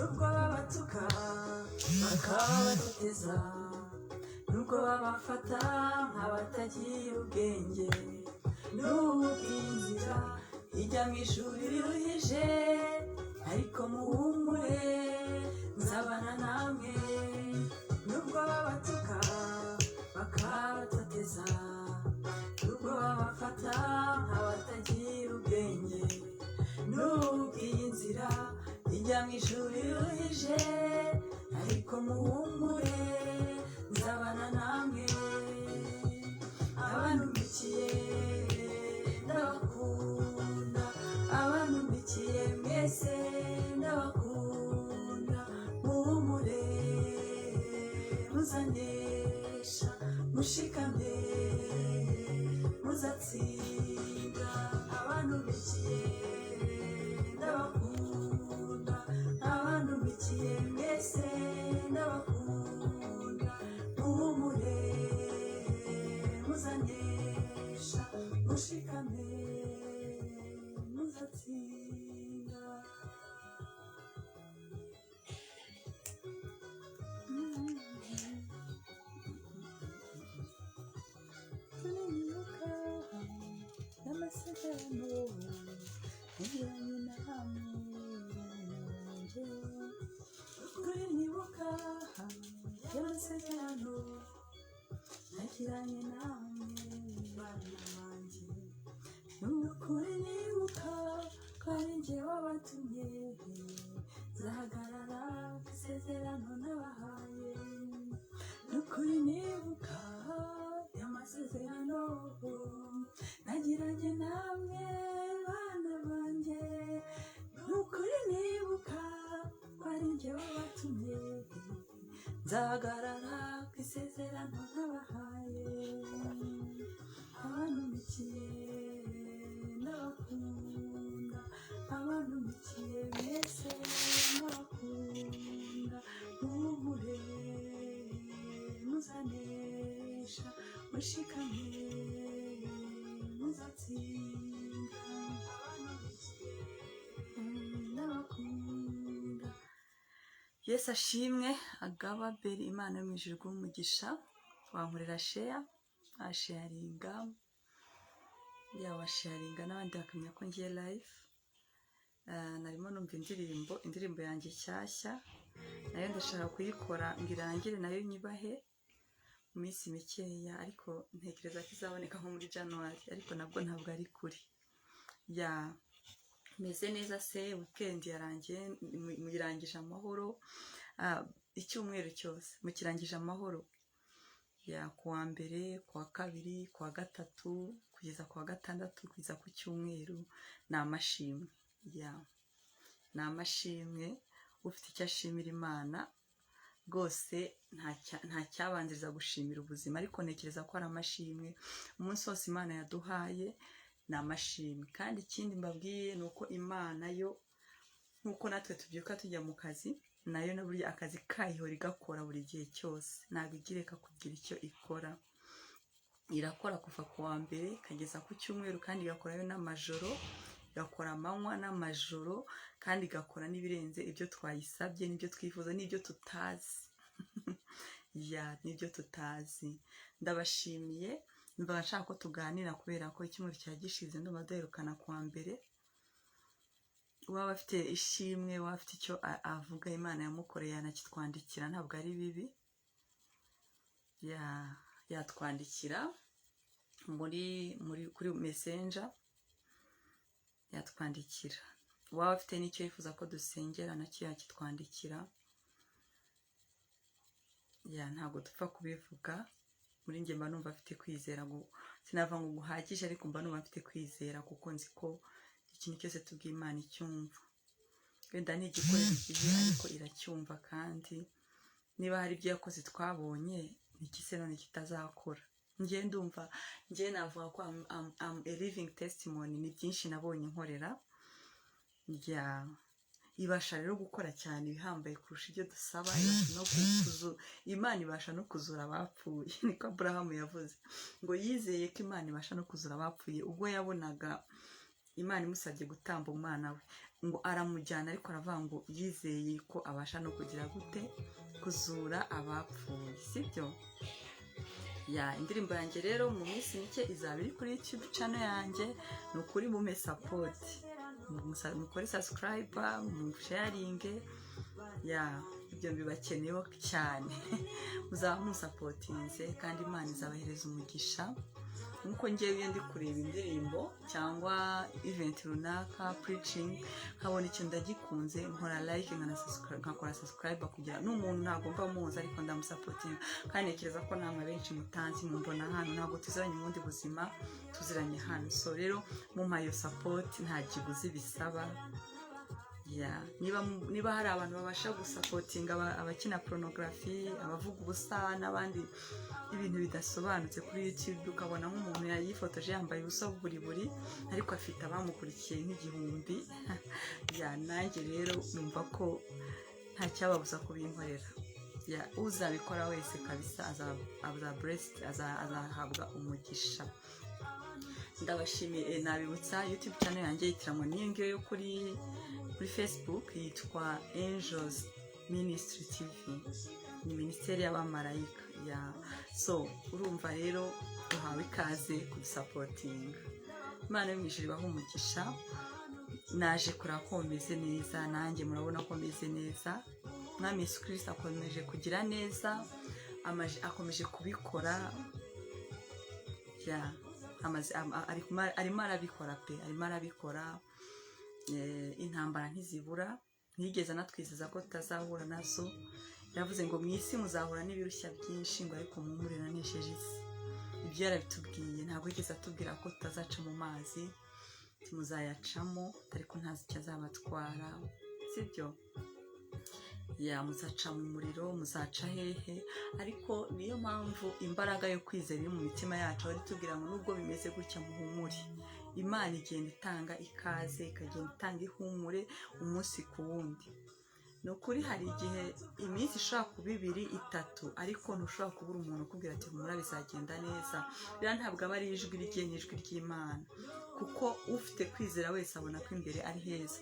Nubwo babatuka bakabatoteza, nubwo babafata nk'abatagira ubwenge, nubwo inzira ijya mu ishuri riruhije, ariko muhumure, nzabana namwe. Nubwo babatuka bakabatoteza, nubwo babafata nk'abatagira ubwenge, nubwo iyi nzira ijya mu ishuri riruhije, ariko muhumure, nzabana namwe. Abantumikiye ndabakunda, abantumikiye mwese ndabakunda. Muhumure, muzanesha, mushikamye, muzatsinda. Abantumikiye ndabakunda, abantumikiye mwese ndabakunda. Muhumure, muzanesha, mushikame, muzatsinda. Tunibuka y'amasezerano yagiranye namwe banjye. Kuri nibuka y'amasezerano nagiranye namwe bana banjye, ni ukuri nibuka ko ari njye wabatumye, nzahagarara ku isezerano nabahaye. Ni ukuri nibuka y'amasezerano nagiranye namwe bana banjye, ni ukuri nibuka ko ari njye wabatumye, nzahagarara ku isezerano nabahaye. Abantumikiye ndabakunda, abantumikiye mwese ndabakunda. Muhumure, muzanesha, mushikame, muzatsinda. Abantumikiye ndabakunda. Yesu ashimwe. Agaba beri, Imana yo mu ijuru iguhe umugisha. Wankorera share, washaringa, washaringa n'abandi bakamenya ko ngiye live. Narimo numva indirimbo yanjye nshyashya, nayo ndashaka kuyikora ngo irangire nayo nyibahe mu minsi mikeya, ariko ntekereza ko izaboneka nko muri January, ariko nabwo ntabwo ari kuri ya. Meze neza se? Weekend yarangiye, muyirangije amahoro? Icyumweru cyose mukirangije amahoro? Ya, kuwa mbere, kuwa kabiri, kuwa gatatu, kugeza kuwa gatandatu, kugeza ku cyumweru, ni amashimwe. Ya, ni amashimwe. Ufite icyo ashimira Imana rwose, nta cyabanziriza gushimira ubuzima, ariko ntekereza ko ari amashimwe. Umunsi wose Imana yaduhaye ni amashimwe. Kandi ikindi mbabwiye ni uko Imana yo, nk'uko natwe tubyuka tujya mu kazi, nayo na burya akazi kayo ihora igakora buri gihe cyose, ntabwo ijya ireka kugira icyo ikora. Irakora kuva ku wa mbere ikageza ku cyumweru, kandi igakorayo n'amajoro, igakora amanywa n'amajoro, kandi igakora n'ibirenze ibyo twayisabye n'ibyo twifuza n'ibyo tutazi. Ya, n'ibyo tutazi. Ndabashimiye. Numvaga nshaka ko tuganira kubera ko icyumweru cyari gishize ndumva duherukana ku wa mbere. Waba afite ishimwe, waba afite icyo avuga Imana yamukoreye, yanakitwandikira, ntabwo ari bibi. Yatwandikira muri kuri Messenger, yatwandikira. Waba afite n'icyo yifuza ko dusengera, nacyo yakitwandikira. Ya, ntabwo dupfa kubivuga. Muri njye mba numva afite kwizera, sinavuga ngo guhagije, ariko mba numva mfite kwizera, kuko nzi ko ikintu cyose tubwiye Imana icyumva. Wenda ntigikorera igihe, ariko iracyumva. Kandi niba hari ibyo yakoze twabonye, niki se none kitazakora? Njye ndumva, njye navuga ko I'm a living testimony. Ni byinshi nabonye inkorera. Ya, ibasha rero gukora cyane ibihambaye kurusha ibyo dusaba. Ibasha no Imana ibasha no kuzura abapfuye. Niko Aburahamu yavuze ngo yizeye ko Imana ibasha no kuzura abapfuye, ubwo yabonaga Imana imusabye gutamba umwana we. Ngo aramujyana, ariko aravuga ngo yizeye ko abasha no kugira gute? Kuzura abapfuye, sibyo? Ya, indirimbo yanjye rero mu minsi mike izaba iri kuri YouTube channel yanjye. Ni ukuri mumpe support, mukore subscribe, musharinge. Ya, ibyo mbibakeneyeho cyane. Muzaba musapotinze kandi Imana izabahereza umugisha. Nkuko ngewe iyo ndi kureba indirimbo cyangwa event runaka, preaching, nkabona ikintu ndagikunze, nkora like, nkakora subscribe, kugira n'umuntu ntabwo mba muzi ariko ndamusapotinga. Kandi ntekereza ko namwe benshi mutanzi, mumbona hano, ntabwo tuziranye mu bundi buzima, tuziranye hano. So rero mumpa iyo support, nta kiguzi bisaba. Ya, niba hari abantu babasha gusapotinga abakina pornography, abavuga ubusa n'abandi, ibintu bidasobanutse kuri YouTube, ukabona nk'umuntu yifotoje yambaye ubusa buri buri, ariko afite abamukurikiye nk'igihumbi. Ya, nanjye rero numva ko nta cyababuza kubinkorera. Ya, uzabikora wese kabisa aza blessed, azahabwa umugisha. Ndabashimiye. Nabibutsa YouTube channel yanjye yitiranwa n'iyo ngiyo yo kuri Facebook, yitwa Angels Ministry TV, ni minisiteri y'abamarayika. Ya, so urumva rero uhawe ikaze kudusapotinga. Imana yo mu ijuru ibahe umugisha. Naje kureba ko meze neza, nanjye murabona ko meze neza. Mwami Yesu Kirisito akomeje kugira neza, akomeje kubikora. Ya, arimo arabikora pe, arimo arabikora. Intambara ntizibura, ntiyigeze anatwizeza ko tutazahura nazo. Yavuze ngo mu isi muzahura n'ibirushya byinshi, ngo ariko muhumure, nanesheje isi. Ibyo yarabitubwiye, ntabwo yigeze atubwira ko tutazaca mu mazi. Muzayacamo ariko ntazi icyo azabatwara, sibyo? Ya, muzaca mu muriro, muzaca hehe, ariko niyo mpamvu imbaraga yo kwizera iri mu mitima yacu, aho itubwira ngo nubwo bimeze gutya muhumure. Imana igenda itanga ikaze, ikagenda itanga ihumure umunsi ku wundi. Ni ukuri hari igihe iminsi ishobora kuba ibiri, itatu, ariko ntushobora kubura umuntu ukubwira ati humura, bizagenda neza. Rero ntabwo aba ari ijwi rye, ni ijwi ry'Imana, kuko ufite kwizera wese abona ko imbere ari heza.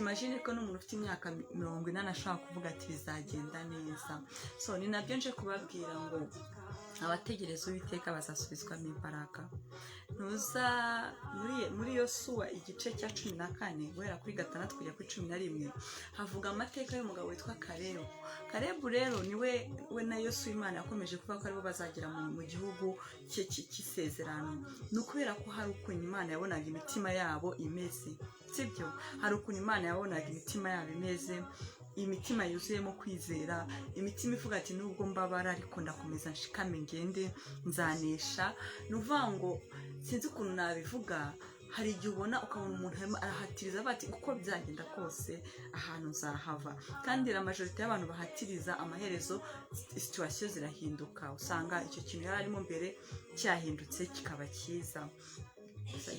Imagine ko n'umuntu ufite imyaka 80 ashobora kuvuga ati bizagenda neza. So ni nabyo nje kubabwira ngo abategereza Uwiteka bazasubizwamo imbaraga. Ntuza muri Yosuwa igice cya 14, guhera kuri 6 kujya kuri 11, havuga amateka y'umugabo witwa Karebu. Karebu rero niwe we na Yosuwa Imana yakomeje kuvuga ko aribo bazagera mu gihugu cy'isezerano. Ni ukubera ko hari ukuntu Imana yabonaga imitima yabo imeze, sibyo? Hari ukuntu Imana yabonaga imitima yabo imeze, imitima yuzuyemo kwizera, imitima ivuga ati nubwo mbabara ariko ndakomeza nshikame, ngende, nzanesha. Ni ukuvuga ngo sinzi ukuntu nabivuga. Hari igihe ubona ukabona umuntu arimo arahatiriza, avuga ati uko byagenda kose ahantu nzahava. Kandi la majorité y'abantu bahatiriza, amaherezo situation zirahinduka, usanga icyo kintu yari arimo mbere cyahindutse kikaba cyiza.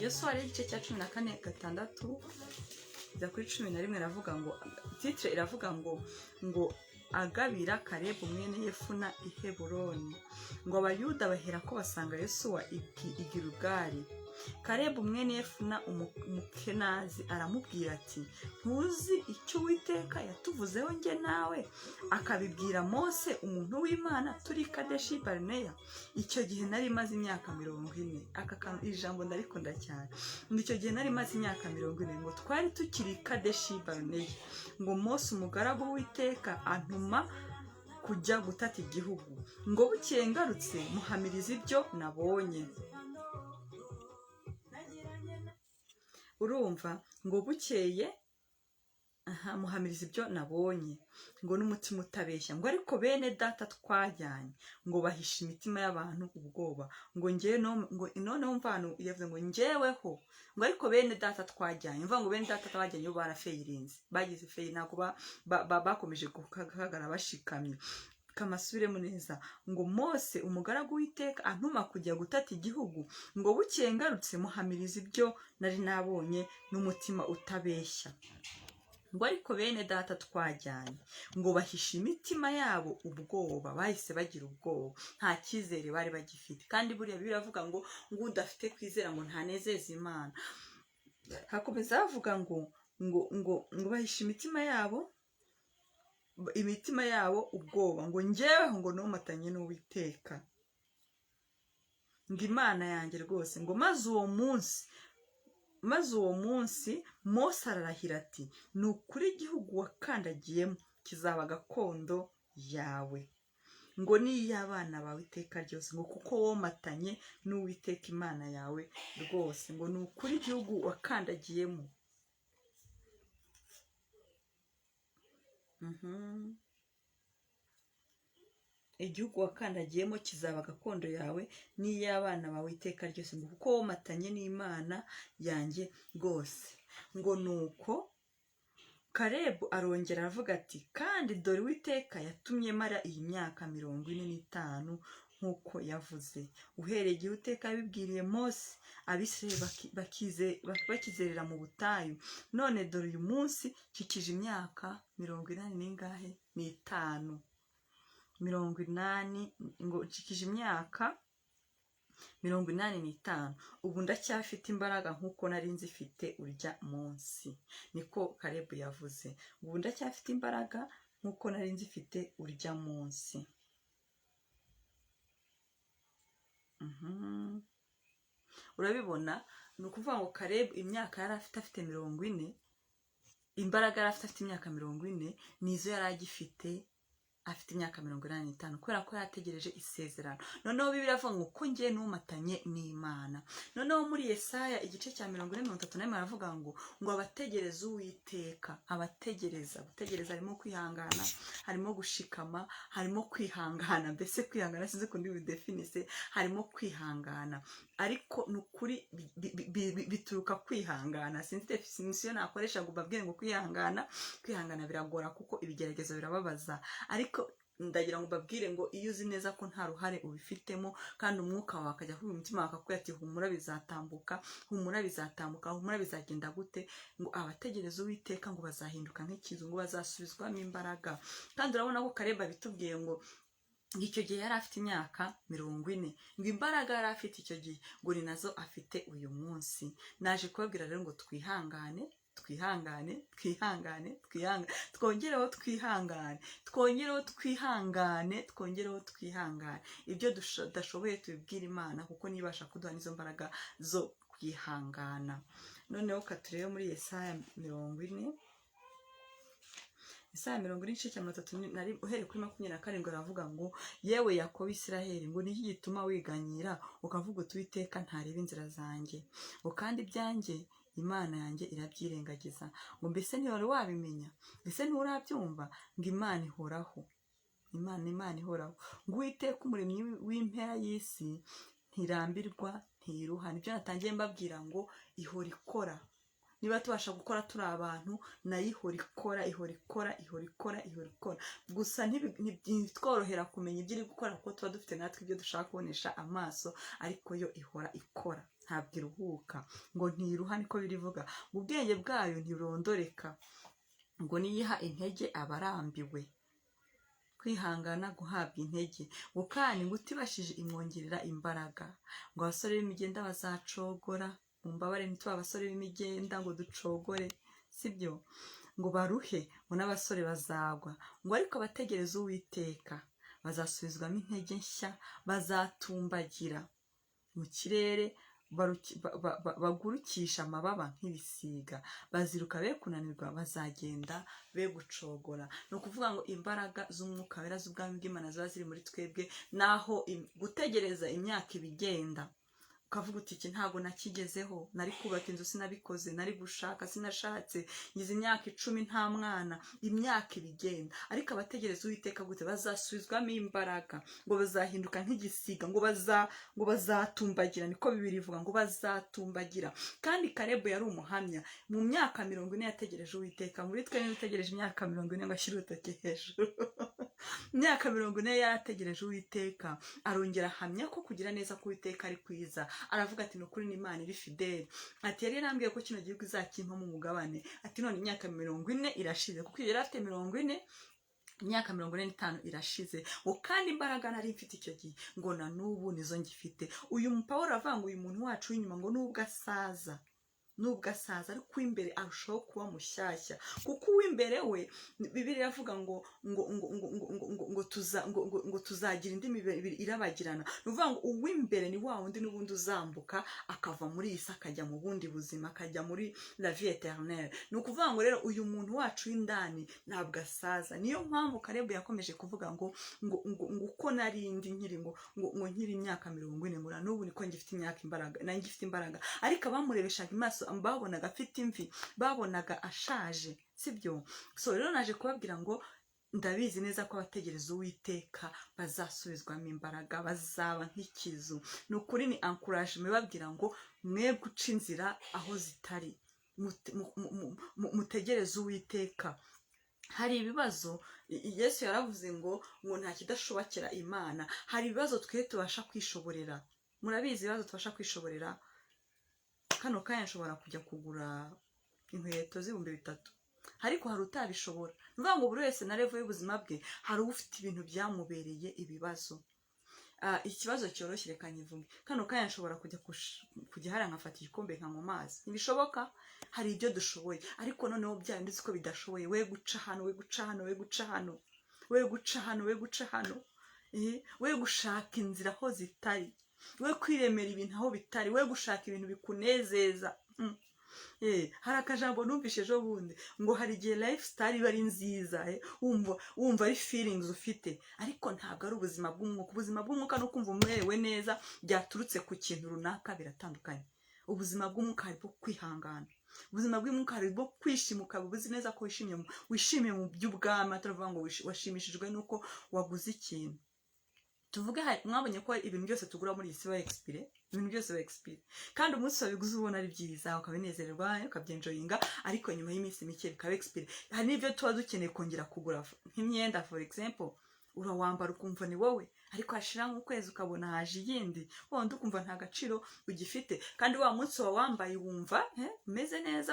Yosuwa rero igice cya 14, 6 kujya kuri 11, iravuga ngo, titre iravuga ngo agabira Karebu mwene Yefuna i Heburoni. Ngo Abayuda bahera ko basanga Yosuwa i Gilugali. Karebu mwene Yefuna Umukenazi aramubwira ati ntuzi icyo Uwiteka yatuvuzeho njye nawe, akabibwira Mose umuntu w'Imana turi i Kadeshi Barineya? Icyo gihe nari maze imyaka 40. Aka kantu, iri jambo ndarikunda cyane. Ngo icyo gihe nari maze imyaka 40, ngo twari tukiri i Kadeshi Barineya, ngo Mose umugaragu w'Uwiteka antuma kujya gutata igihugu, ngo bukeye ngarutse muhamiriza ibyo nabonye. Urumva ngo bukeye, aha, muhamiriza ibyo nabonye, ngo n'umutima utabeshya, ngo ariko bene data twajyanye ngo bahishe imitima y'abantu ubwoba, ngo ngewe ngo noneho mvano yavuze ngo ngeweho, ngo ariko bene data twajyanye, mvuga ngo bene data twajyanye bo barafeyirinze, bagize fail, ntabwo bakomeje guhagarara bashikamye. Kamasubiremo neza, ngo Mose umugaragu w'Iteka antuma kujya gutata igihugu, ngo bukeye ngarutse muhamiriza ibyo nari nabonye n'umutima utabeshya, ngo ariko bene data twajyanye ngo bahishe imitima yabo ubwoba, bahise bagira ubwoba, nta cyizere bari bagifite. Kandi buriya Bibiliya iravuga ngo udafite kwizera ngo ntanezeze Imana. Hakomeza havuga ngo Ngo bahisha imitima yabo ubwoba, ngo njyeweho ngo nomatanye n'Uwiteka, ngo Imana yanjye rwose. Ngo maze uwo munsi Mose ararahira ati: "Ni ukuri igihugu wakandagiyemo kizaba gakondo yawe, ngo n'iy'abana bawe iteka ryose, ngo kuko womatanye n'Uwiteka Imana yawe rwose." Ngo ni ukuri igihugu wakandagiyemo. Igihugu wakandagiyemo kizaba gakondo yawe n'iy'abana bawe iteka ryose, ngo kuko womatanye n'Imana yanjye rwose. Ngo nuko Karebu arongera aravuga ati: "Kandi dore Uwiteka yatumye mara iyi myaka 45 nk'uko yavuze, uhereye igihe Uwiteka yabibwiriye Mose, Abisirayeli bakizerera mu butayu. None dore uyu munsi nshyikije imyaka 80 n'ingahe? N'itanu, 80. Ngo nshikije imyaka 85, ubu ndacyafite imbaraga nk'uko nari nzifite urya munsi." Niko Karebu yavuze, ubu ndacyafite imbaraga nk'uko nari nzifite urya munsi. Urabibona, ni ukuvuga ngo Karebu imyaka yari afite 40, imbaraga yari afite imyaka 40 nizo yari agifite afite imyaka 85, kubera ko yategereje isezerano. Noneho Bibiliya iravuga ngo ko ngiye numatanye n'Imana. Noneho muri Yesaya igice cya 40, 31 aravuga ngo abategereza Uwiteka, abategereza, gutegereza harimo kwihangana, harimo gushikama, harimo kwihangana, mbese kwihangana sinzi ukuntu bidefinise, harimo kwihangana, ariko ni ukuri bituruka kwihangana. Sinzi definisiyo nakoresha ngo mbabwire ngo kwihangana, kwihangana biragora kuko ibigeragezo birababaza, ariko ndagira ngo mbabwire ngo iyo uzi neza ko nta ruhare ubifitemo, kandi umwuka wawe akajya kuri umutima wawe akakubwira ati humura bizatambuka, humura bizatambuka, humura bizagenda gute. Ngo abategereza Uwiteka ngo bazahinduka nk'ikizu, ngo bazasubizwamo imbaraga. Kandi urabona ko Karebu abitubwiye ngo icyo gihe yari afite imyaka 40, ngo imbaraga yari afite icyo gihe ngo ni nazo afite uyu munsi. Naje kubabwira rero ngo twihangane, twihangane, twihangane, twihangane, twongereho twihangane, twongereho twihangane, twongereho twihangane. Ibyo tudashoboye tubibwire Imana, kuko nibasha kuduha n'izo mbaraga zo kwihangana. Noneho katurebe muri Yesaya 40, Yesaya 40 igice cya 31 uhereye kuri 27, aravuga ngo: "Yewe Yakobo, Isiraheli, ngo niki gituma wiganyira ukavuga uti Uwiteka ntareba inzira zanjye, ngo kandi ibyanjye Imana yanjye irabyirengagiza? Ngo mbese ntiwari wabimenya? Mbese nturabyumva? Ngo Imana ihoraho, Imana ihoraho, ngo Uwiteka umuremyi w'impera y'isi ntirambirwa, ntiruha." Nibyo natangiye mbabwira ngo ihora ikora. Niba tubasha gukora turi abantu, nayo ihora ikora, ihora ikora, ihora ikora, ihora ikora. Gusa ntitworohera kumenya ibyo iri gukora, kuko tuba dufite natwe ibyo dushaka kubonesha amaso, ariko yo ihora ikora, ntabwo iruhuka, ngo ntiruha, niko birivuga. Ngo ubwenge bwayo ntirondoreka, ngo niyiha intege abarambiwe. Kwihangana, guhabwa intege. Ngo kandi ngo utibashije imwongerera imbaraga. Ngo abasore b'imigenda bazacogora. Mumbabare, ntituba abasore b'imigenda ngo ducogore, sibyo? Ngo baruhe, ngo n'abasore bazagwa, ngo ariko abategereza Uwiteka bazasubizwamo intege nshya, bazatumbagira mu kirere, bagurukisha amababa nk'ibisiga, baziruka be kunanirwa, bazagenda be gucogora. Ni ukuvuga ngo imbaraga z'umwuka wera z'ubwami bw'Imana ziba ziri muri twebwe. Naho gutegereza imyaka ibigenda, ukavuga uti iki ntabwo nakigezeho, nari kubaka inzu sinabikoze, nari gushaka sinashatse, ngize imyaka 10 nta mwana. Imyaka ibigenda, ariko abategereza Uwiteka gute? Bazasubizwamo imbaraga, ngo bazahinduka nk'igisiga, ngo bazatumbagira, niko Bibiliya ivuga, ngo bazatumbagira. Kandi Karebu yari umuhamya mu myaka 40 yategereje Uwiteka. Muri twe niba utegereje imyaka 40 ngo ashyire urutoki hejuru. Imyaka 40 yarategereje Uwiteka, arongera ahamya ko kugira neza k'Uwiteka ari kwiza. Aravuga ati ni ukuri ni Imana iri fidèle. Ati yari yarambwiye ko kino gihugu izakimpamo umugabane. Ati none imyaka 40 irashize, kuko iyo yari afite 40, imyaka 45 irashize. Ngo kandi imbaraga nari mfite icyo gihe, ngo na n'ubu nizo ngifite. Uyu Pawulo aravuga ngo uyu muntu wacu w'inyuma, ngo nubwo asaza Nubwo asaza, ariko uw'imbere arushaho kuba mushyashya, kuko uw'imbere we, Bibiliya iravuga ngo tuza ngo tuzagira indi mibiri irabagirana. Ni ukuvuga ngo uw'imbere ni wa wundi n'ubundi uzambuka akava muri iyi si akajya mu bundi buzima, akajya muri la vie éternelle. Ni ukuvuga ngo rero uyu muntu wacu w'indani ntabwo asaza. Niyo mpamvu Karebu yakomeje kuvuga ngo uko narindi nkiri ngo nkiri imyaka 40, ngo na n'ubu niko ngifite imyaka imbaraga, nanjye ngifite imbaraga. Ariko abamurebeshaga amaso babonaga afite imvi, babonaga ashaje, sibyo? So rero naje kubabwira ngo ndabizi neza ko abategereza Uwiteka bazasubizwamo imbaraga, bazaba nk'ikizu. Ni ukuri, ni encouragement babwira ngo mwe guca inzira aho zitari, mutegereze Uwiteka. Hari ibibazo, Yesu yaravuze ngo nta kidashobokera Imana. Hari ibibazo twe tubasha kwishoborera. Murabizi ibibazo tubasha kwishoborera. Kano kanya nshobora kujya kugura inkweto z'ibihumbi 3, ariko hari utabishobora. Ni ukuvuga ngo buri wese na level y'ubuzima bwe, hari ufite ibintu byamubereye ibibazo. Ikibazo cyoroshye, reka nyivuge. Kano kanya nshobora kujya hariya nkafata igikombe nkanywa amazi. Ntibishoboka? Hari ibyo dushoboye, ariko noneho bya bindi uzi ko bidashoboye, we guca hano, we guca hano, we guca hano, we guca hano, we guca hano, we gushaka inzira aho zitari, we kwiremera ibintu aho bitari, we gushaka ibintu bikunezeza. Hari akajambo numvise ejo bundi ngo hari igihe lifestyle iba ari nziza, wumva ari feelings ufite, ariko ntabwo ari ubuzima bw'umwuka. Ubuzima bw'umwuka no kumva umerewe neza byaturutse ku kintu runaka biratandukanye. Ubuzima bw'umwuka hari bwo kwihangana, ubuzima bw'umwuka hari bwo kwishima, ukaba uzi neza ko wishimiye mu by'ubwami, ataravuga ngo washimishijwe n'uko waguze ikintu. Tuvuge mwabonye ko ibintu byose tugura muri iyi si biba expire, ibintu byose biba expire, kandi umunsi wabiguze ubona ari byiza, ukabinezererwa, ukabyenjoyinga, ariko nyuma y'iminsi mike bikaba expire. Hari n'ibyo tuba dukeneye kongera kugura, nk'imyenda for example. Urawambara ukumva ni wowe, ariko hashira nk'ukwezi ukabona haje iyindi, wundi ukumva nta gaciro ugifite, kandi wa munsi wawambaye wumva umeze neza.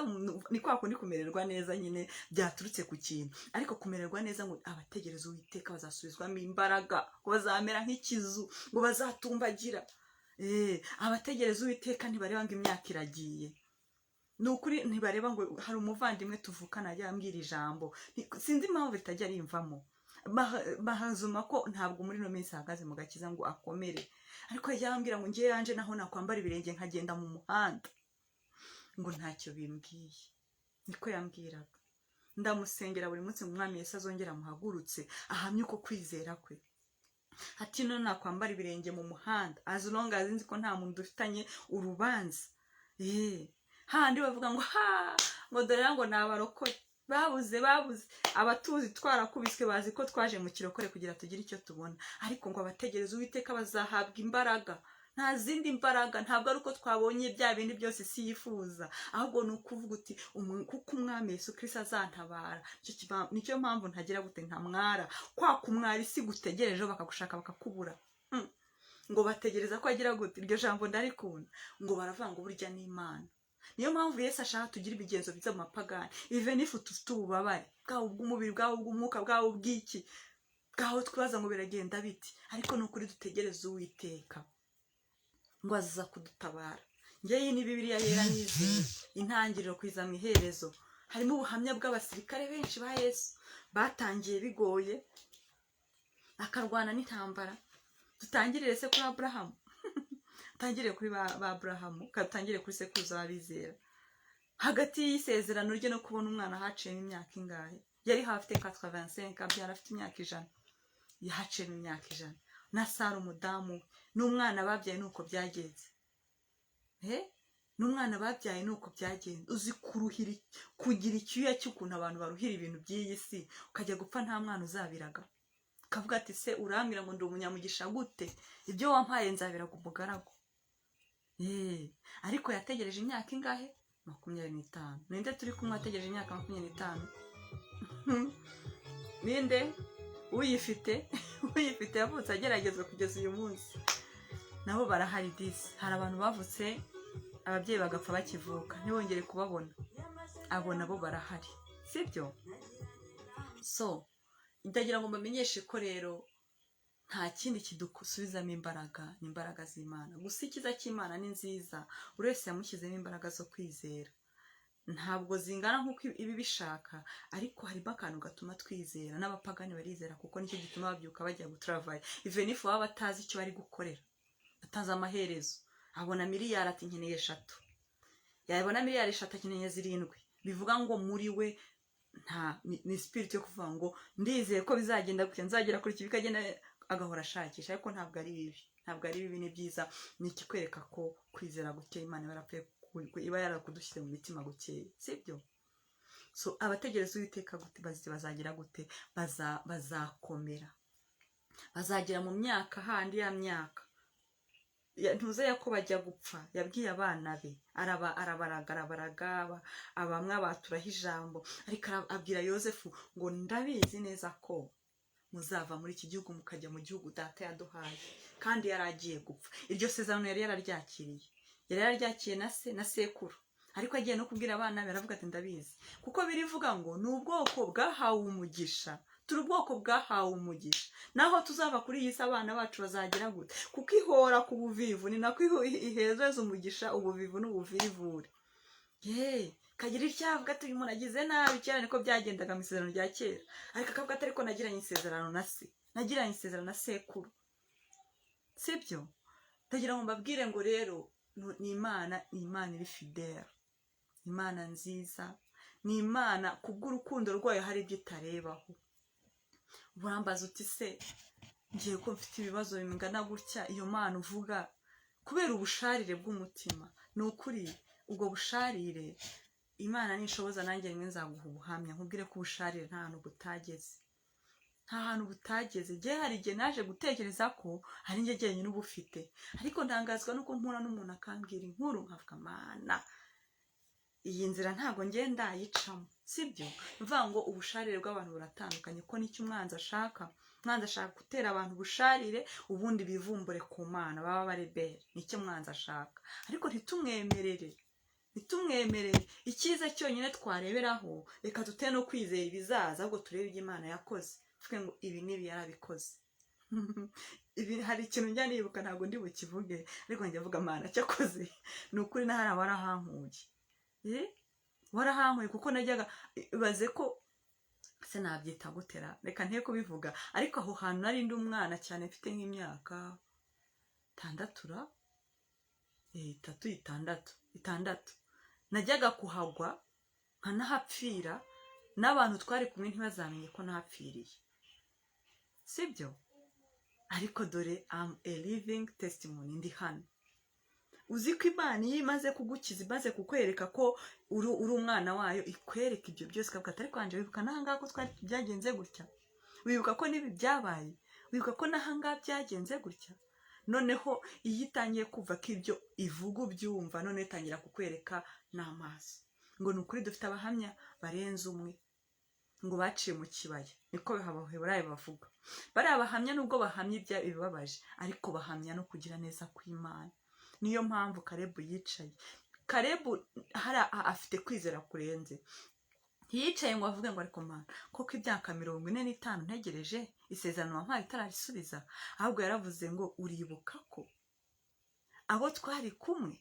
Ni kwa kundi kumererwa neza nyine byaturutse ku kintu. Ariko kumererwa neza, ngo abategereza Uwiteka bazasubizwamo imbaraga, ngo bazamera nk'ikizu, ngo bazatumbagira. Abategereza Uwiteka ntibareba ngo imyaka iragiye. Ni ukuri, ntibareba ngo hari umuvandimwe tuvukana ajya ambwira ijambo, sinzi impamvu ritajya rimvamo. Bahazuma ko ntabwo muri ino minsi ahagaze mu gakiza ngo akomere, ariko yajya ambwira ngo ngewe yanje naho nakwambara ibirenge nkagenda mu muhanda, ngo ntacyo bimbwiye. Niko yambwiraga. Ndamusengera buri munsi ngo Umwami Yesu azongere amuhagurutse, ahamye uko kwizera kwe. Ati none nakwambara ibirenge mu muhanda, as long as nzi ko nta muntu dufitanye urubanza. Handi bavuga ngo ha, ngo dore ngo ni abarokore babuze abatuzi, twarakubiswe, bazi ko twaje mu kirokore kugira tugire icyo tubona. Ariko ngo abategereza Uwiteka bazahabwa imbaraga. Nta zindi mbaraga, ntabwo ari uko twabonye bya bindi byose isi yifuza, ahubwo ni ukuvuga uti kuko Umwami Yesu Kirisito azantabara, nicyo mpamvu ntagira gute, ntamwara. Kwa kumwara isi gutegerejeho, bakagushaka bakakubura. Ngo bategereza ko agira gute? Iryo jambo ndarikunda. Ngo baravuga ngo burya ni Imana. Niyo mpamvu Yesu ashaka tugira ibigenzo byiza mu mapagani, even if dufite ububabare, bwaba ubw'umubiri, bwaba ubw'umwuka, bwaba ubw'iki, bwaho twibaza ngo biragenda biti, ariko ni ukuri dutegereze Uwiteka ngo aza kudutabara. Ngewe ni Bibiliya Yera nizeye, intangiriro kugeza mu iherezo harimo ubuhamya bw'abasirikare benshi ba Yesu batangiye bigoye, akarwana n'intambara. Dutangirire se kuri Aburahamu, dutangire kuri ba Aburahamu, dutangire kuri sekuruza w'abizera. Hagati y'isezerano rye no kubona umwana haciyemo imyaka ingahe? Yari hafi afite 85, abyara afite imyaka 100. Yahaciyemo imyaka 100 na Sara umudamu we n'umwana babyaye. Nuko byagenze, n'umwana babyaye nuko byagenze. Uzi kuruhira, kugira icyuya cy'ukuntu abantu baruhira ibintu by'iyi si, ukajya gupfa nta mwana uzabiraga, ukavuga ati se urambwira ngo ndi umunyamugisha gute? Ibyo wampaye nzabiraga umugaragu. Ariko yategereje imyaka ingahe? 25. Ninde turi kumwe wategereje imyaka 25? Ninde uyifite? Uyifite yavutse ageragezwa kugeza uyu munsi, nabo barahari disi. Hari abantu bavutse ababyeyi bagapfa bakivuka, ntibongere kubabona. Abo nabo barahari, sibyo? So ndagira ngo mbamenyeshe ko rero Nta kindi kidusubizamo imbaraga, ni imbaraga z'Imana gusa. Icyiza cy'Imana ni nziza, buri wese yamushyizemo imbaraga zo kwizera. Ntabwo zingana nk'uko ibi bishaka, ariko harimo akantu gatuma twizera. N'abapagani barizera, kuko nicyo gituma babyuka bajya gutravailler, even if baba batazi icyo bari gukorera, batazi amaherezo. Abona miliyari ati: "Nkeneye 3." Yabona miliyari 3, akeneye 7. Bivuga ngo muri we nta ni spirit yo kuvuga ngo: "Ndizeye ko bizagenda gutya, nzagera kuri iki," bikagenda, agahora ashakisha. Ariko ntabwo ari bibi, ntabwo ari bibi, ni byiza. Ni ikikwereka ko kwizera gukeye Imana iba yarapfuye iba yarakudushyize mu mitima gukeye, sibyo? So abategereza Uwiteka gute bazagira gute? Bazakomera, bazagera mu myaka handi ya myaka. Ntuze Yakobo ajya gupfa, yabwiye abana be, arabaraga, arabaraga, bamwe abaturaho ijambo, ariko abwira Yosefu ngo: "Ndabizi neza ko muzava muri iki gihugu mukajya mu gihugu data yaduhaye." Kandi yari agiye gupfa, iryo sezerano yari yararyakiriye, yari yararyakiriye na se na sekuru, ariko agiye no kubwira abana be, aravuga ati: "Ndabizi," kuko birivuga ngo ni ubwoko bwahawe umugisha. Turi ubwoko bwahawe umugisha. Naho tuzava kuri iyi si, abana bacu bazagira gute? Kuko ihora ku buvivu, ni nako ihereza umugisha ubuvivu n'ubuvivure. Ye kagira icyavuga ati: "Uyu muntu agize nabi." Kera niko byagendaga mu isezerano rya kera, ariko akavuga ati: "Ariko nagiranye isezerano na se, nagiranye isezerano na sekuru." Sibyo? Ndagira ngo mbabwire ngo rero ni Imana, ni Imana iri fidèle, Imana nziza, ni Imana kubw'urukundo rwayo hari ibyo itarebaho. Urambaza uti: "Se ngiye ko mfite ibibazo bingana gutya, iyo Mana uvuga?" Kubera ubusharire bw'umutima, ni ukuri ubwo busharire, Imana nishoboza nanjye rimwe nzaguha ubuhamya, nkubwire ko ubusharire nta hantu butageze, nta hantu butageze. Njye hari igihe naje gutekereza ko ari njye jyenyine ubufite, ariko ntangazwa nuko mpura n'umuntu akambwira inkuru, nkavuga: "Mana, iyi nzira ntabwo ngenda ndayicamo." Sibyo? Mvuga ngo ubusharire bw'abantu buratandukanye, ko nicyo umwanzi ashaka. Umwanzi ashaka gutera abantu ubusharire, ubundi bivumbure ku Mana, baba barebere. Nicyo umwanzi ashaka, ariko ntitumwemerere, ntitumwemerere. Icyiza cyonyine twareberaho, reka dute no kwizera ibizaza, ahubwo turebe ibyo Imana yakoze, tuvuge ngo ibi n'ibi yarabikoze. Ibi hari ikintu njya nibuka, ntabwo ndi bukivuge, ariko njya mvuga: "Mana, cyakoze ni ukuri nahari warahankuye." Warahankuye, kuko najyaga ibaze ko se nabyita gutera, reka nte kubivuga. Ariko aho hantu nari ndi umwana cyane, mfite nk'imyaka 6 ra, 3, 6, 6, najyaga kuhagwa nkanahapfira, n'abantu twari kumwe ntibazamenye ko nahapfiriye, sibyo? Ariko dore am a living testimony, ndi hano. Uzi ko Imana iyo imaze kugukiza, imaze kukwereka ko uri umwana wayo, ikwereka ibyo byose, ikavuga ati: "Ariko wanje, wibuka n'ahangaha ko twari byagenze gutya? Wibuka ko n'ibi byabaye? Wibuka ko n'ahangaha byagenze gutya?" Noneho iyo itangiye kumva ko ibyo ivuga ubyumva, noneho itangira kukwereka n'amaso ngo ni ukuri dufite abahamya barenze umwe ngo baciye mu kibaya. Niko Abaheburayo bavuga. Bariya bahamya, nubwo bahamya ibya ibibabaje, ariko bahamya no kugira neza kw'Imana. Niyo mpamvu Karebu yicaye. Karebu hari afite kwizera kurenze. Ntiyicaye ngo avuge ngo: "Ariko Mana, koko imyaka 45 ntegereje isezerano wampaye utararisubiza?" Ahubwo yaravuze ngo: "Uribuka ko abo twari kumwe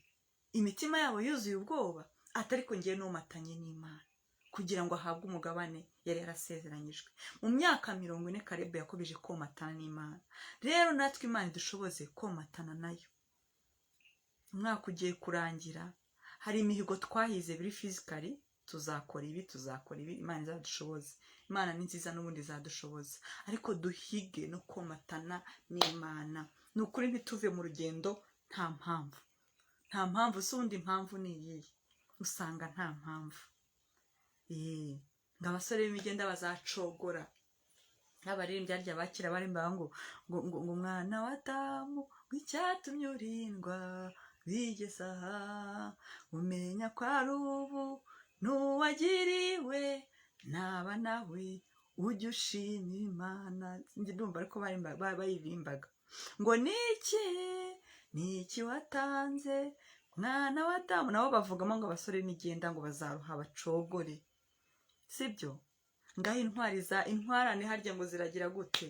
imitima yabo yuzuye ubwoba, atari ko ngiye nomatanye n'Imana," kugira ngo ahabwe umugabane yari yarasezeranyijwe. Mu myaka 40 Karebu yakomeje komatana n'Imana. Rero natwe Imana idushoboze komatana nayo. Umwaka ugiye kurangira, hari imihigo twahize biri physically: tuzakora ibi, tuzakora ibi. Imana izadushoboze. Imana ni nziza, n'ubundi izadushoboza, ariko duhige no komatana n'Imana. Ni ukuri ntituve mu rugendo nta mpamvu, nta mpamvu. Si ubundi impamvu ni iyihe? Usanga nta mpamvu. Ngo abasore b'imigenda bazacogora, n'abaririmbyi harya bakira barimba ngo "Mwana wa Adamu, icyatumye urindwa bigeze aha, umenya ko ari ubu n'uwagiriwe naba nawe, ujye ushima Imana." Ndumva ariko baririmbaga ngo: "Niki, niki watanze, mwana wa Adamu?" Nabo bavugamo ngo abasore b'imigenda ngo bazaruha bacogore, sibyo? Ngaho intwari za intwarane harya ngo ziragira gute?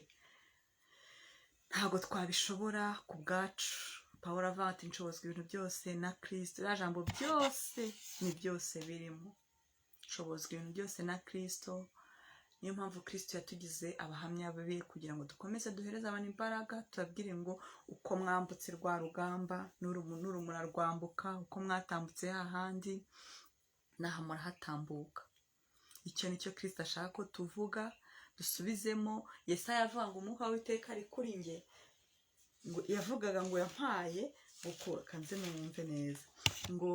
Ntabwo twabishobora ku bwacu. Pawulo avuga ati: "Nshobozwa ibintu byose na Kirisito." Iriya jambo "byose" ni byose birimo. Nshobozwa ibintu byose na Kirisito. Niyo mpamvu Kirisito yatugize abahamya be, kugira ngo dukomeze duhereze abantu imbaraga, tubabwire ngo uko mwambutse rwa rugamba, n'uru murarwambuka, uko mwatambutse hahandi, n'aha murahatambuka. Icyo ni cyo Kirisito ashaka ko tuvuga, dusubizemo. Yesaya avuga ngo: "Umwuka w'Uwiteka ari kuri njye," ngo yavugaga ngo yampaye ngo, kanze mwumve neza, ngo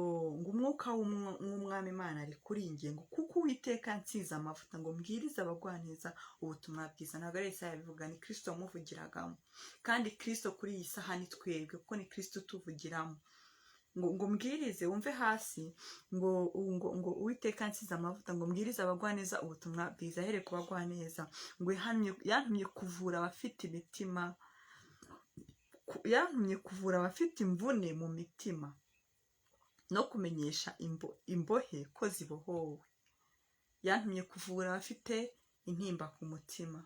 umwuka w'Umwami Imana ari kuri njye, ngo kuko Uwiteka yansize amavuta ngo mbwirize abagwaneza ubutumwa bwiza. Ntabwo ari Yesaya yabivuga, ni Kirisito wamuvugiragamo. Kandi Kirisito kuri iyi saha ni twebwe, kuko ni Kirisito utuvugiramo. Ngo mbwirize, wumve hasi, ngo "Uwiteka yansize amavuta ngo mbwirize abagwaneza ubutumwa bwiza." Ahereye ku bagwaneza, ngo yantumye kuvura abafite imitima, yantumye kuvura abafite imvune mu mitima, no kumenyesha imbohe ko zibohowe. Yantumye kuvura abafite intimba ku mutima,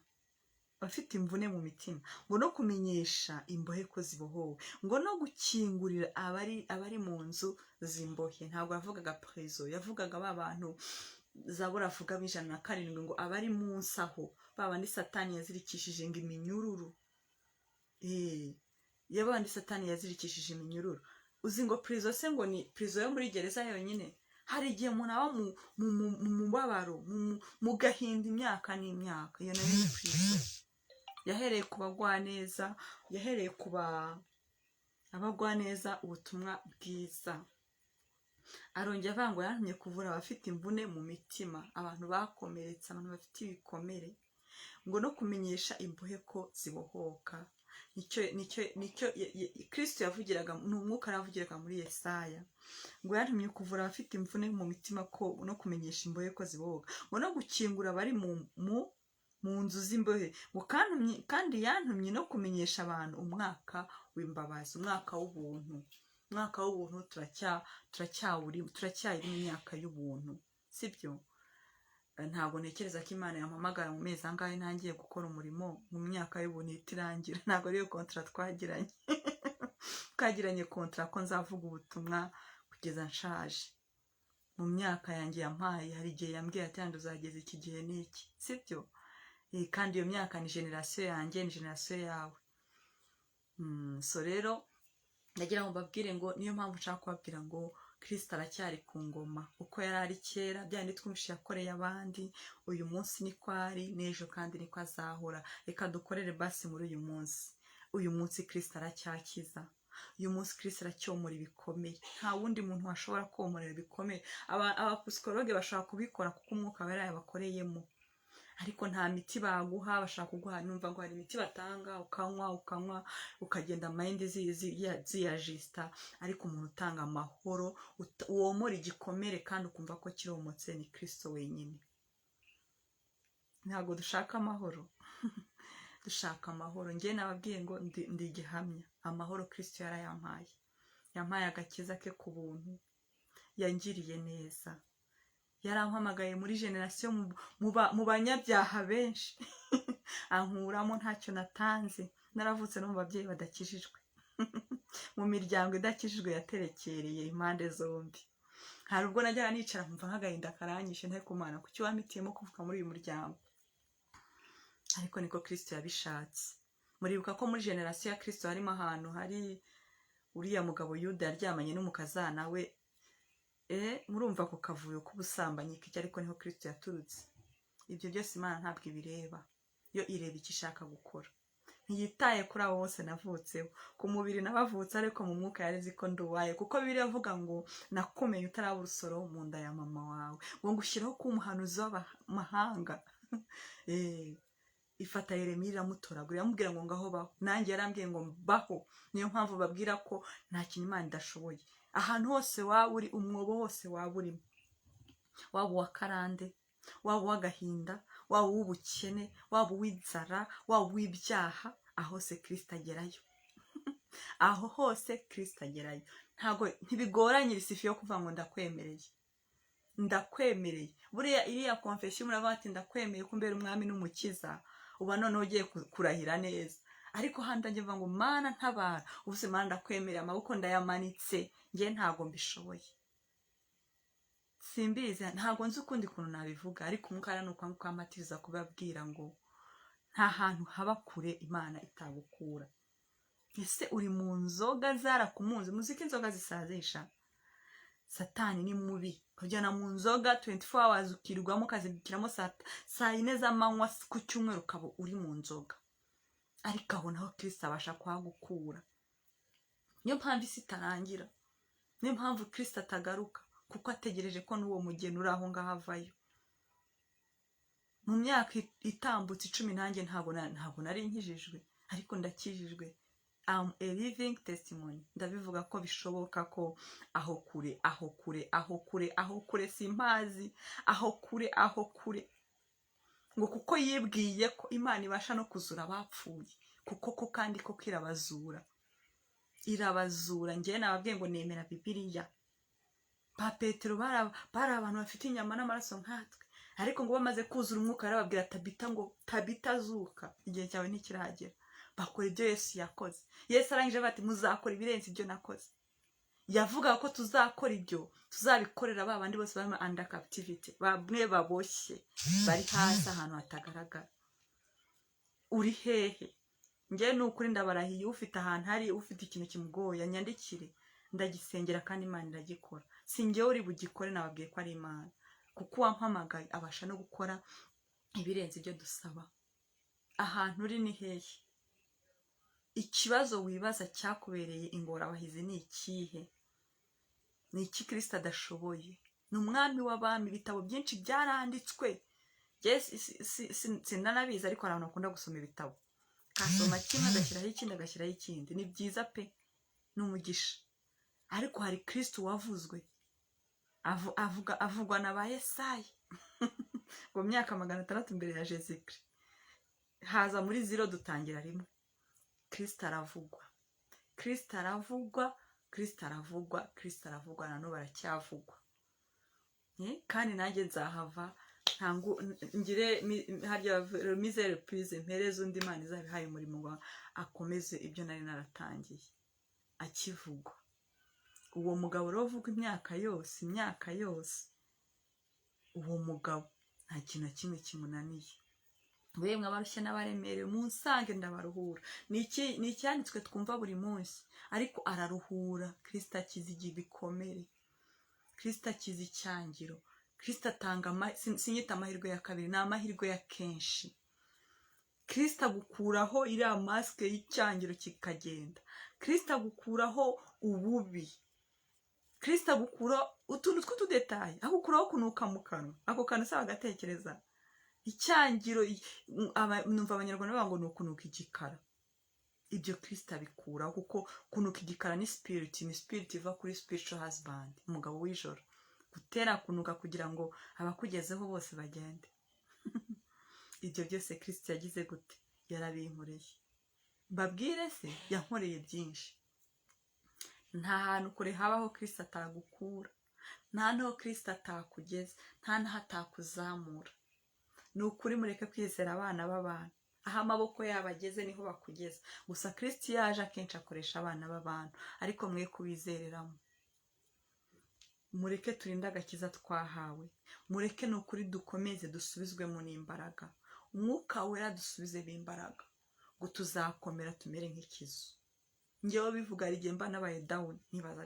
abafite imvune mu mitima, ngo no kumenyesha imbohe ko zibohowe, ngo no gukingurira abari mu nzu z'imbohe. Ntabwo yavugaga prison, yavugaga ba bantu Zaburi avuga b'107, ngo abari munsi aho, ba bandi Satani yazirikishije ngo iminyururu. Ya bandi Satani yazirikishije iminyururu. Uzi ngo prison se, ngo ni prison yo muri gereza yonyine? Hari igihe umuntu aba mu mubabaro, mu gahinda imyaka n'imyaka. Iyo nayo ni prison. Yahereye ku bagwaneza, yahereye ku ba abagwaneza ubutumwa bwiza. Arongera avuga ngo yantumye kuvura abafite imvune mu mitima, abantu bakomeretse, abantu bafite ibikomere, ngo no kumenyesha imbohe ko zibohoka. Nicyo Kristo yavugiraga, ni umwuka yavugiraga muri Yesaya, ngo yantumye kuvura abafite imvune mu mitima, ko no kumenyesha imbohe ko zibohoka, ngo no gukingura abari mu nzu z'imbohe, ngo kandi yantumye no kumenyesha abantu umwaka w'imbabazi, umwaka w'ubuntu. Umwaka w'ubuntu turacyawurimo, turacyari mu myaka y'ubuntu, sibyo? Ntabwo ntekereza ko Imana yampamagara mu mezi angahe ntangiye gukora umurimo mu myaka y'ubuntu ihita irangira. Ntabwo ariyo contrat twagiranye. Twagiranye contrat ko nzavuga ubutumwa kugeza nshaje. Mu myaka yanjye yampaye, hari igihe yambwiye ati: "Yandi uzageza iki gihe n'iki," sibyo? Kandi iyo myaka ni génération yanjye, ni génération yawe. So rero ndagira ngo mbabwire ngo niyo mpamvu nshaka kubabwira ngo Kirisito aracyari ku ngoma uko yari ari kera. Bya bindi twumvise yakoreye abandi, uyu munsi niko ari, n'ejo kandi niko azahora. Reka dukorere basi muri uyu munsi. Uyu munsi Kirisito aracyakiza, uyu munsi Kirisito aracyomora ibikomere. Nta wundi muntu washobora komorera ibikomere. Abapsychologue bashobora kubikora kuko Umwuka Wera yabakoreyemo, ariko nta miti baguha. Bashaka kuguha, numva ngo hari imiti batanga, ukanywa ukagenda mind ziyajista, ariko umuntu utanga amahoro, womora igikomere kandi ukumva ko kiromotse, ni Kirisito wenyine. Ntabwo dushaka amahoro? Dushaka amahoro. Njye nababwiye ngo ndi igihamya. Amahoro Kirisito yarayampaye, yampaye agakiza ke ku buntu, yangiriye neza, yarampamagaye muri génération mu banyabyaha benshi, ankuramo ntacyo natanze. Naravutse no mu babyeyi badakijijwe, mu miryango idakijijwe yaterekereye impande zombi. Hari ubwo najyaga nicara nkumva nk'agahinda karanyishe, ntari kumana, kuki wampitiyemo kuvuka muri uyu muryango? Ariko niko Kirisito yabishatse. Muribuka ko muri génération ya Kirisito harimo ahantu hari uriya mugabo Yuda yaryamanye n'umukazana we. Murumva ako kavuyo k'ubusambanyi k'icyo, ariko niho Kirisito yaturutse. Ibyo byose Imana ntabwo ibireba, yo ireba icyo ishaka gukora. Ntiyitaye kuri abo bose navutseho. Ku mubiri nabavutse, ariko mu mwuka yari izi ko nduwaye, kuko Bibiliya avuga ngo: "Nakumenya utaraba urusoro mu nda ya mama wawe," ngo ngushyiraho kuba umuhanuzi w'amahanga. Ifata Yeremiya iramutoragura, iramubwira ngo: "Ngaho baho." Nanjye yarambwiye ngo mbaho. Niyo mpamvu babwira ko nta kintu Imana idashoboye. Ahantu hose waba uri, umwobo wose waba urimo, waba uwa karande, waba uw'agahinda, waba uw'ubukene, waba uw'inzara, waba uw'ibyaha, aho hose Kirisito agerayo. Aho hose Kirisito agerayo. Ntabwo ntibigoranye, il suffit yo kuvuga ngo: "Ndakwemereye, ndakwemereye." Buriya iriya confession, muravuga ati: "Ndakwemeye ko umbera Umwami n'Umukiza," uba noneho ugiye kurahira neza. Ariko handi njye mvuga ngo: "Mana, ntabara." Ubu se Mana, ndakwemerera, amaboko ndayamanitse, njye ntabwo mbishoboye, simbizi, ntabwo nzi ukundi kuntu nabivuga. Ariko umwuka ni uko ampatiriza kubabwira ngo nta hantu haba kure Imana itagukura. Ese uri mu nzoga zarakumunze? Muzi ko inzoga zisazisha. Satani ni mubi, kujyana mu nzoga 24 hours, ukirirwamo, ukazibukiramo saa 4 z'amanywa ku cyumweru, ukaba uri mu nzoga. Ariko aho naho Kirisita abasha kuhagukura. Niyo mpamvu isi itarangira, niyo mpamvu Kirisita atagaruka, kuko ategereje ko n'uwo mugeni uri aho ngaho avayo. Mu myaka itambutse 10, nanjye ntabwo nari nkijijwe, ariko ndakijijwe. Am a living testimony. Ndabivuga ko bishoboka ko aho kure, aho kure, aho kure, aho kure, simpazi, aho kure, aho kure. Ngo kuko yibwiye ko Imana ibasha no kuzura abapfuye, kuko ko kandi koko irabazura, irabazura. Ngewe nababwiye ngo nemera Bibiliya. Ba Petero bari abantu bafite inyama n'amaraso nkatwe, ariko ngo bamaze kuzura Umwuka, yarababwira: "Tabita," ngo "Tabita, azuka, igihe cyawe ntikiragera." Bakora ibyo Yesu yakoze. Yesu arangije bati: "Muzakora ibirenze ibyo nakoze." Yavugaga ko tuzakora ibyo, tuzabikorera ba bandi bose bari under captivity, bamwe baboshye, bari hasi ahantu hatagaragara. Uri hehe? Njye ni ukuri ndabarahiye, ufite ahantu hari, ufite ikintu kimugoye, anyandikire, ndagisengera kandi Imana iragikora. Si njyewe uri bugikore, nababwiye ko ari Imana, kuko uwampamagaye abasha no gukora ibirenze ibyo dusaba. Ahantu uri ni hehe? Ikibazo wibaza cyakubereye ingorabahizi ni ikihe? Ni iki Kirisita adashoboye? Ni umwami w'abami. Ibitabo byinshi byaranditswe. Sinanabizi, ariko hari abantu bakunda gusoma ibitabo, kasoma kimwe agashyiraho ikindi, agashyiraho ikindi. Ni byiza pe, ni umugisha. Ariko hari Kirisito wavuzwe, avugwa na ba Yesayi ngo mu myaka 600 mbere ya Jezikiri, haza muri zero dutangira rimwe. Kirisito aravugwa, Kirisito aravugwa, Kirisito aravugwa, Kirisito aravugwa, na n'ubu aracyavugwa. Kandi nanjye nzahava ngire harya mise reprise, mpereze undi Imana izabihaye umurimo ngo akomeze ibyo nari naratangiye. Akivugwa uwo mugabo rero uvuga imyaka yose, imyaka yose, uwo mugabo nta kintu na kimwe kimunaniye. Mwemwe abarushye n'abaremerewe, munsange ndabaruhura. Ni icyanditswe twumva buri munsi, ariko araruhura. Kirisita akiza ibikomere, Kirisita akiza icyangiro, Kirisita atanga, sinyita amahirwe ya kabiri, ni amahirwe ya kenshi. Kirisita agukuraho iriya masike y'icyangiro kikagenda. Kirisita agukuraho ububi. Kirisita agukuraho utuntu tw'utudetaye, agukuraho kunuka mu kanwa. Ako kantu usaba agatekereza icyangiro. Numva Abanyarwanda bavuga ngo ni ukunuka igikara. Ibyo Kirisita abikuraho, kuko kunuka igikara ni spirit, ni spirit iva kuri spiritual husband, umugabo w'ijoro, gutera kunuka kugira ngo abakugezeho bose bagende. Ibyo byose Kirisita yagize gute? Yarabinkoreye. Mbabwire se, yankoreye byinshi. Nta hantu kure habaho Kirisita atagukura, nta n'aho Kirisita atakugeza, nta n'aho atakuzamura. Ni ukuri, mureke kwizera abana b'abantu. Aho amaboko yabo ageze niho bakugeza. Gusa Kirisiti yaje akenshi akoresha abana b'abantu, ariko mwe kubizereramo. Mureke turinde agakiza twahawe. Mureke ni ukuri dukomeze dusubizwemo n'imbaraga. Umwuka Wera dusubizemo imbaraga, ngo tuzakomera tumere nk'ikizu. Ngewe bivuga, hari igihe mba nabaye down, nkibaza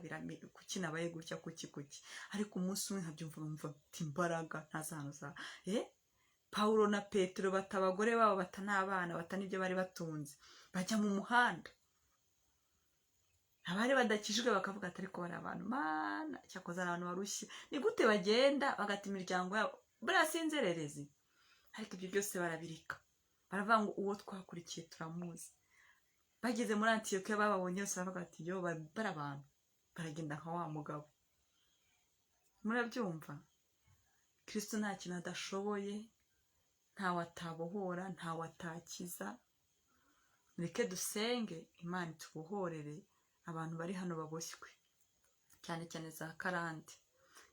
kuki nabaye gutya, kuki, kuki? Ariko umunsi umwe nkabyumva, nkumva mfite imbaraga ntazi ahantu za Pawulo na Petero bata abagore babo, bata n'abana, bata n'ibyo bari batunze, bajya mu muhanda. Abari badakijijwe bakavuga ati: "Ariko bari abantu, Mana, cyakoze ari abantu barushye. Ni gute bagenda bagata imiryango yabo? Buriya si inzererezi?" Ariko ibyo byose barabireka, baravuga ngo: "Uwo twakurikiye turamuzi." Bageze muri Antiyokiya, bababonye bose baravuga bati: "Yo, bari abantu baragenda nka wa mugabo." Murabyumva, Kirisito nta kintu adashoboye, ntawe atabohora, ntawe atakiza. Mureke dusenge Imana itubohorere abantu bari hano baboshywe, cyane cyane za karande,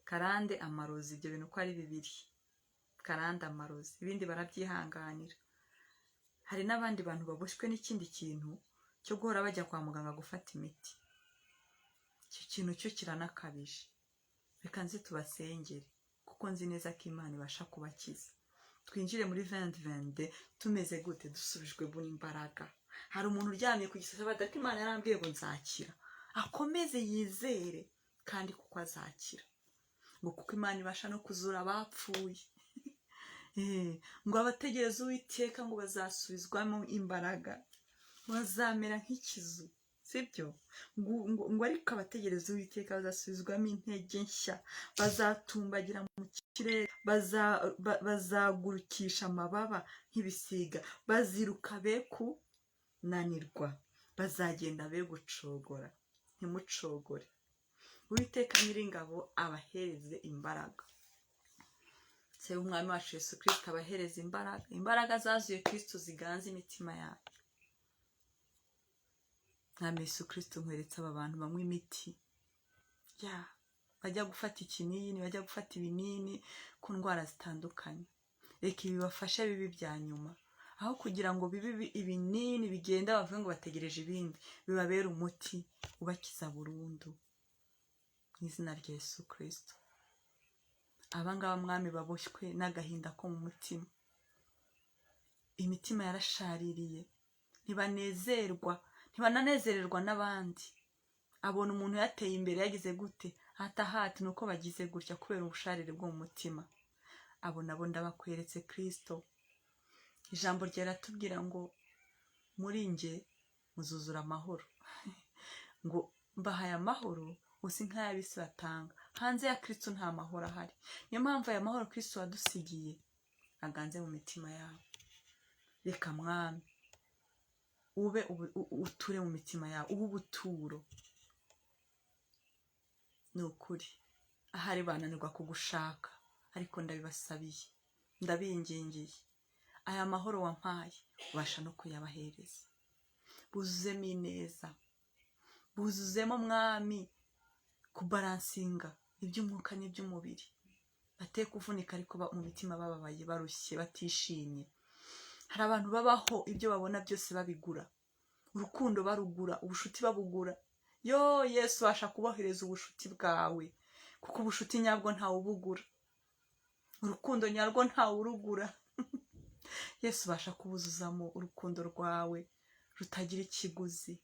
karande, amarozi. Ibyo bintu uko ari bibiri, karande, amarozi, ibindi barabyihanganira. Hari n'abandi bantu baboshywe n'ikindi kintu cyo guhora bajya kwa muganga gufata imiti. Icyo kintu cyo kiranakabije. Reka nzi tubasengere, kuko nzi neza ko Imana ibasha kubakiza. Twinjire muri 2022 tumeze gute? Dusubijwe imbaraga. Hari umuntu uryamye ku gisasa, badaka Imana yarambwiye ngo nzakira, akomeze yizere kandi kuko azakira, ngo kuko Imana ibasha no kuzura abapfuye. Ngo abategereza Uwiteka ngo bazasubizwamo imbaraga, bazamera nk'ikizu, sibyo? Ngo ariko abategereza Uwiteka bazasubizwamo intege nshya, bazatumbagira mu kirere, bazagurukisha amababa nk'ibisiga, baziruka be kunanirwa, bazagenda be gucogora. Ntimucogore. Uwiteka Nyiringabo abahereze imbaraga. Se Umwami wacu Yesu Kirisito abahereza imbaraga. Imbaraga zazuye Kirisito ziganza imitima yayo. Mwami Yesu Kirisito, nkweretse aba bantu banywa imiti, ya bajya gufata ikinini, bajya gufata ibinini ku ndwara zitandukanye. Reka ibi bibafashe bibe ibya nyuma, aho kugira ngo bibe ibinini bigenda bavuge ngo bategereje ibindi, bibabere umuti ubakiza burundu, mu izina rya Yesu Kirisito. Aba ngaba, Mwami, baboshywe n'agahinda ko mu mutima, imitima yarashaririye, ntibanezerwa, ntibananezererwa n'abandi. Abona umuntu yateye imbere, yagize gute, atahati ni uko bagize gutya kubera ubusharire bwo mu mutima. Abo nabo ndabakweretse, Kirisito. Ijambo rye riratubwira ngo muri nge muzuzura amahoro, ngo mbahaye amahoro usi nk'ay'ab'isi batanga. Hanze ya Kirisito nta mahoro ahari. Niyo mpamvu aya mahoro Kirisito wadusigiye aganze mu mitima yabo. Reka, Mwami, ube uture mu mitima yabo, ube ubuturo. Ni ukuri ahari bananirwa kugushaka, ariko ndabibasabiye, ndabingingiye, aya mahoro wampaye ubasha no kuyabahereza. Buzuzemo ineza, buzuzemo, Mwami, kubalancinga iby'umwuka n'iby'umubiri, bate kuvunika ariko mu mitima bababaye, barushye, batishimye. Hari abantu babaho ibyo babona byose babigura, urukundo barugura, ubushuti babugura. Yo Yesu, ubasha kubohereza ubushuti bwawe, kuko ubushuti nyabwo ntawubugura, urukundo nyarwo ntawurugura. Yesu, ubasha kubuzuzamo urukundo rwawe rutagira ikiguzi.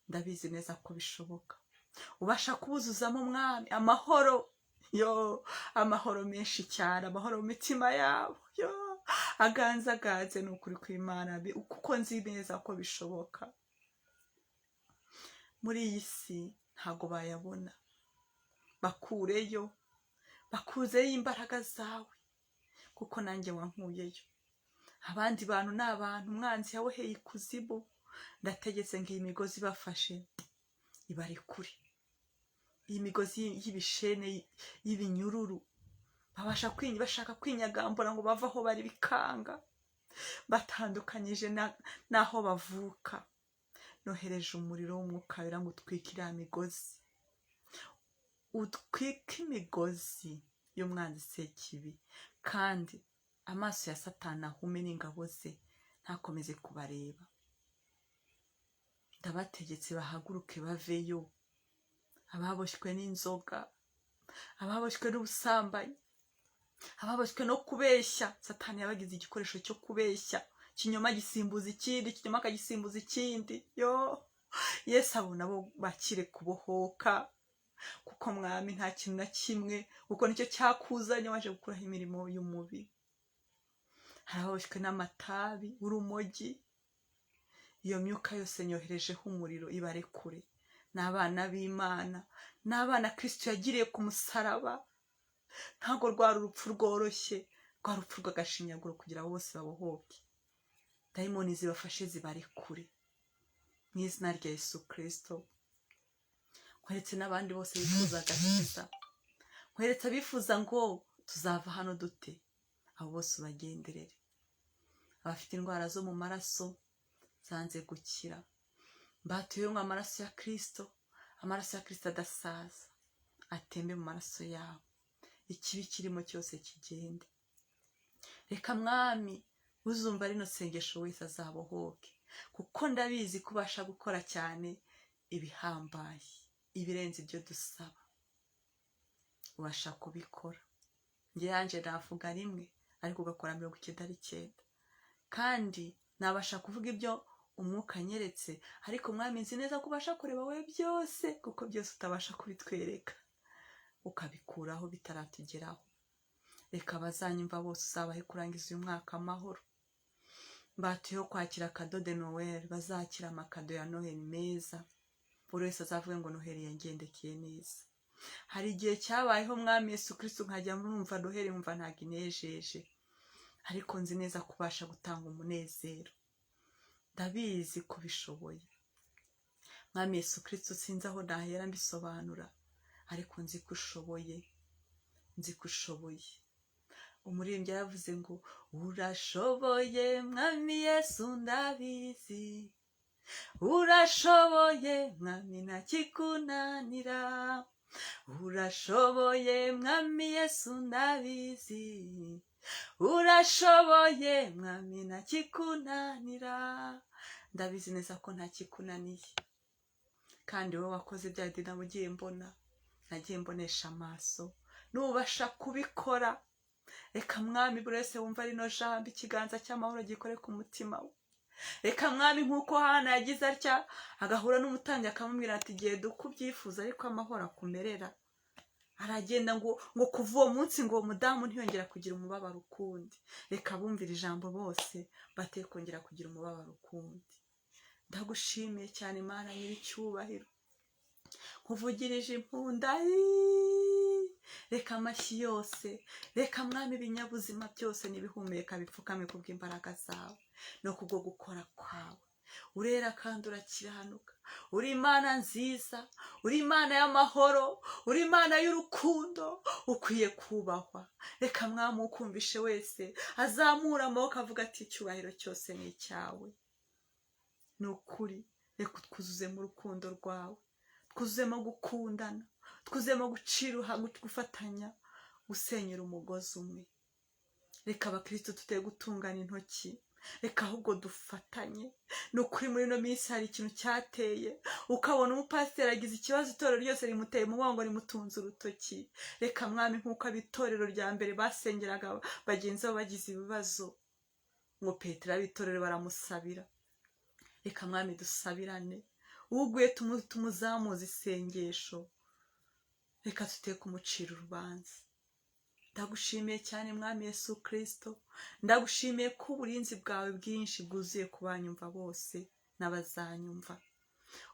Ndabizi neza ko bishoboka. Ubasha kubuzuzamo, Mwami, amahoro, yo amahoro menshi cyane, amahoro mu mitima yabo, yo aganzaganze. Ni ukuri kw'Imana, kuko nzi neza ko bishoboka. Muri iyi si ntabwo bayabona. Bakureyo, bakuzeyo imbaraga zawe, kuko nanjye wankuyeyo. Abandi bantu ni abantu umwanzi yaboheye ikuzimu. Ndategetse ngo iyi migozi ibafashe ibarekure, iyi migozi y'ibishene, y'ibinyururu, babasha bashaka kwinyagambura ngo bave aho bari bikanga, batandukanyije n'aho bavuka. Nohereje umuriro w'Umwuka Wera ngo utwike iriya migozi, utwike imigozi y'umwanzi Sekibi, kandi amaso ya Satani ahume n'ingabo ze, ntakomeze kubareba. Ndabategetse bahaguruke baveyo. Ababoshywe n'inzoga, ababoshywe n'ubusambanyi, ababoshywe no kubeshya, Satani yabagize igikoresho cyo kubeshya, ikinyoma gisimbuza ikindi, ikinyoma akagisimbuza ikindi. Yo Yesu, abo nabo bakire kubohoka, kuko, Mwami, nta kintu na kimwe, kuko nicyo cyakuzanye, waje gukuraho imirimo y'umubi. Hari ababoshywe n'amatabi, urumogi, iyo myuka yose nyoherejeho umuriro ibarekure. Ni abana b'Imana, ni abana Kirisito yagiriye ku musaraba. Ntabwo rwari urupfu rworoshye, rwari urupfu rw'agashinyaguro kugira ngo bose babohoke. Dayimoni zibafashe zibarekure mu izina rya Yesu Kirisito. Nkweretse n'abandi bose bifuza agakiza, nkweretse abifuza ngo tuzava hano dute, abo bose ubagenderere. Abafite indwara zo mu maraso zanze gukira, mbatuyeho ngo amaraso ya Kirisito, amaraso ya Kirisito adasaza atembe mu maraso yabo, ikibi kirimo cyose kigende. Reka, Mwami. Uzumva rino sengesho wese azabohoke, kuko ndabizi ko ubasha gukora cyane ibihambaye, ibirenze ibyo dusaba, ubasha kubikora. Njye yanjye navuga rimwe, ariko ugakora 99, kandi nabasha kuvuga ibyo umwuka anyeretse, ariko Mwami, nzi neza ko ubasha kureba wowe byose, kuko byose utabasha kubitwereka, ukabikuraho bitaratugeraho. Reka abazanyumva bose uzabahe kurangiza uyu mwaka amahoro. Mbatuyeho kwakira cadeau de Noël, bazakira amakado ya Noheli meza, buri wese azavuge ngo Noheli yangendekeye neza. Hari igihe cyabayeho, Mwami Yesu Kristo, nkajya numva Noheli nkumva ntabwo inejeje, ariko nzi neza kubasha gutanga umunezero, ndabizi ko bishoboye. Mwami Yesu Kristo, sinzi aho nahera mbisobanura, ariko nzi ko ushoboye, nzi ko ushoboye. Umuririmbyi yaravuze ngo: "Urashoboye Mwami Yesu, ndabizi, urashoboye Mwami, ntakikunanira. Urashoboye Mwami Yesu, ndabizi, urashoboye Mwami, ntakikunanira." Ndabizi neza ko ntakikunaniye, kandi wowe wakoze bya bindi nagiye mbona, nagiye mbonesha amaso, nubasha kubikora. Reka Mwami, buri wese wumva rino jambo, ikiganza cy'amahoro gikore ku mutima we. Reka Mwami, nk'uko Hana yagize atya agahura n'umutambyi akamubwira ati: "Genda uko ubyifuza, ariko amahoro akumerera." Aragenda, ngo kuva uwo munsi ngo uwo mudamu ntiyongera kugira umubabaro ukundi. Reka bumvira ijambo bose bateye kongera kugira umubabaro ukundi. Ndagushimiye cyane, Imana nyir'icyubahiro, nkuvugirije impunda. Reka amashyi yose, reka Mwami, ibinyabuzima byose n'ibihumeka bipfukame kubw'imbaraga zawe no kubwo gukora kwawe. Urera kandi urakiranuka, uri Imana nziza, uri Imana y'amahoro, uri Imana y'urukundo, ukwiye kubahwa. Reka Mwami, ukumvishe wese azamura amaboko avuga ati: "Icyubahiro cyose ni icyawe." Ni ukuri, reka twuzuzemo urukundo rwawe, twuzuzemo gukundana, twuzuzemo gucira, gufatanya, gusenyera umugozi umwe. Reka abakristo tuteye gutungana intoki, reka ahubwo dufatanye. Ni ukuri, muri ino minsi hari ikintu cyateye, ukabona umupasiteri agize ikibazo, itorero ryose rimuteye umugongo, rimutunze urutoki. Reka Mwami, nk'uko ab'itorero rya mbere basengeraga bagenzi babo bagize ibibazo, ngo Petero ab'itorero baramusabira, reka Mwami dusabirane, uguye tumuzamuze isengesho, reka tute kumucira urubanza. Ndagushimiye cyane, Mwami Yesu Kirisito, ndagushimiye ko uburinzi bwawe bwinshi bwuzuye ku banyumva bose n'abazanyumva.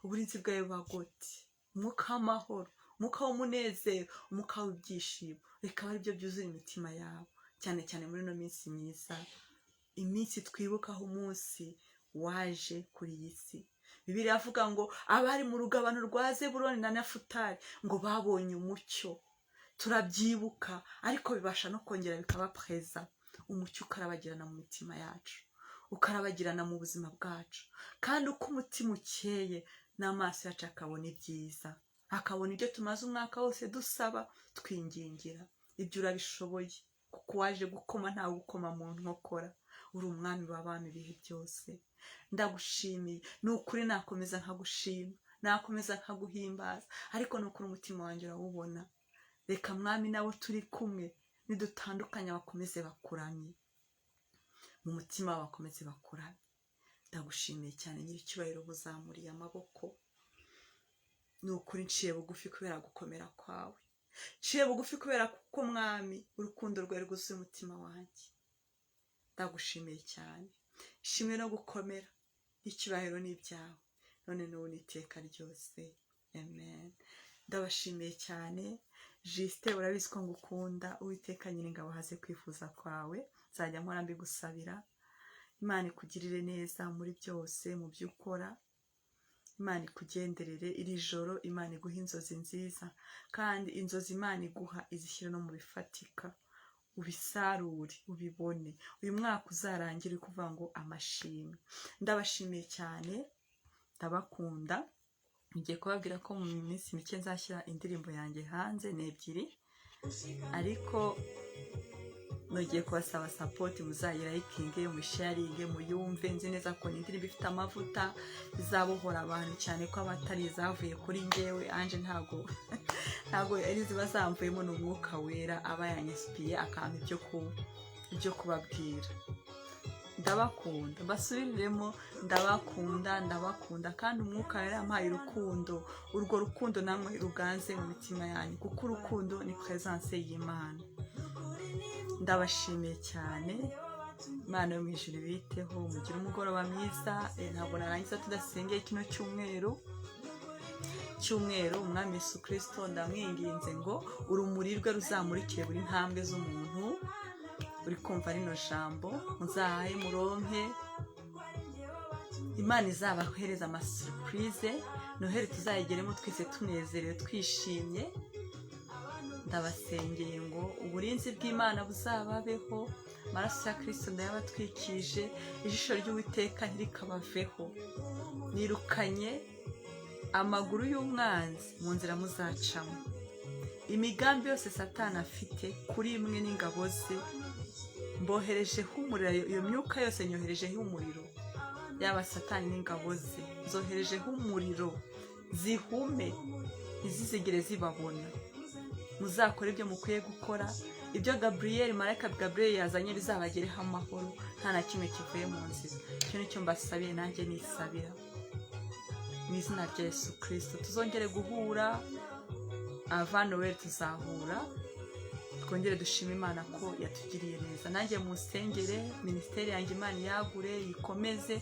Uburinzi bwawe bubagote, umwuka w'amahoro, umwuka w'umunezero, umwuka w'ibyishimo, reka abe aribyo byuzuye imitima yabo, cyane cyane muri ino minsi myiza, iminsi twibukaho umunsi waje kuri iyi si. Bibiliya avuga ngo abari mu rugabano rwa Zeburoni na Nafutali ngo babonye umucyo. Turabyibuka, ariko bibasha no kongera bikaba pereza, umucyo ukarabagirana mu mitima yacu, ukarabagirana mu buzima bwacu. Kandi uko umutima ukeye, n'amaso yacu akabona ibyiza, akabona ibyo tumaze umwaka wose dusaba, twingingira. Ibyo urabishoboye, kuko waje gukoma ntawe gukoma mu nkokora, uri umwami w'abami ibihe byose. Ndagushimiye, ni ukuri, nakomeza nkagushima, nakomeza nkaguhimbaza, ariko ni ukuri umutima wanjye urawubona. Reka Mwami, nabo turi kumwe nidutandukanya bakomeze bakuramye, mu mutima wabo bakomeze bakuramye. Ndagushimiye cyane, nyir'icyubahiro, buzamuriye amaboko. Ni ukuri, nciye bugufi kubera gukomera kwawe, nciye bugufi kubera kuko Mwami urukundo rwawe rwuzuye umutima wanjye. Ndagushimiye cyane, ishimwe no gukomera n'icyubahiro ni ibyawe, none n'ubu n'iteka ryose, amen. Ndabashimiye cyane. Jisite, urabizi ko ngukunda. Uwiteka Nyiringabo haze kwifuza kwawe, nzajya mpora mbigusabira. Imana ikugirire neza muri byose, mu byo ukora. Imana ikugenderere iri joro, Imana iguha inzozi nziza, kandi inzozi Imana iguha izishyire no mu bifatika, ubisarure, ubibone. Uyu mwaka uzarangire uri kuvuga ngo amashimwe. Ndabashimiye cyane, ndabakunda. Ngiye kubabwira ko mu minsi mike nzashyira indirimbo yanjye hanze, ni ebyiri, ariko Nongeye kubasaba support, muzayilikinge, musharinge, muyumve. Nzi neza ko ni indirimbo ifite amavuta, izabohora abantu, cyane ko abatari izavuye kuri ngewe Ange, ntabwo ari ziba zamvuyemo, ni Umwuka Wera aba yanyinspiye akampa ibyo kubabwira. Ndabakunda, mbasubiriremo, ndabakunda, ndabakunda. Kandi Umwuka Wera yampaye urukundo, urwo rukundo namwe ruganze mu mitima yanyu, kuko urukundo ni presence y'Imana. Ndabashimiye cyane. Imana yo mu ijuru ibiteho, mugire umugoroba mwiza. Ntabwo narangiza tudasengeye kino cyumweru. Umwami Yesu Kirisito, ndamwinginze ngo urumuri rwe ruzamurikire buri ntambwe z'umuntu uri kumva rino jambo. Muzahahe, muronke, Imana izabahereza amasurprise. Noheli tuzayigeremo twese tunezerewe, twishimye. Ndabasengeye ngo uburinzi bw'Imana buzababeho. Amaraso ya Kirisito ndayabatwikije. Ijisho ry'Uwiteka ntirikabaveho. Nirukanye amaguru y'umwanzi mu nzira muzacamo. Imigambi yose Satani afite kuri imwe n'ingabo ze, mboherejeho umuriro. Iyo myuka yose nyoherejeho umuriro, yaba Satani n'ingabo ze, nzoherejeho umuriro, zihume, ntizizigere zibabona. Muzakore ibyo mukwiye gukora. Ibyo Gaburiyeli, marayika Gaburiyeli yazanye bizabagereho amahoro, nta na kimwe kivuye mu nzira. Icyo nicyo mbasabiye, nanjye nisabira mu izina rya Yesu Kirisito. Tuzongere guhura avant Noël, tuzahura twongere dushime Imana ko yatugiriye neza. Nanjye musengere minisiteri yanjye, Imana iyagure, ikomeze,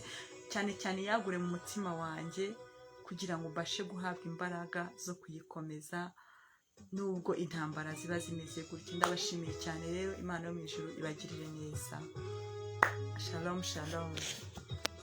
cyane cyane iyagure mu mutima wanjye, kugira ngo mbashe guhabwa imbaraga zo kuyikomeza nubwo intambara ziba zimeze gutya. Ndabashimiye cyane rero. Imana yo mu ijuru ibagirire neza. Shalom, shalom.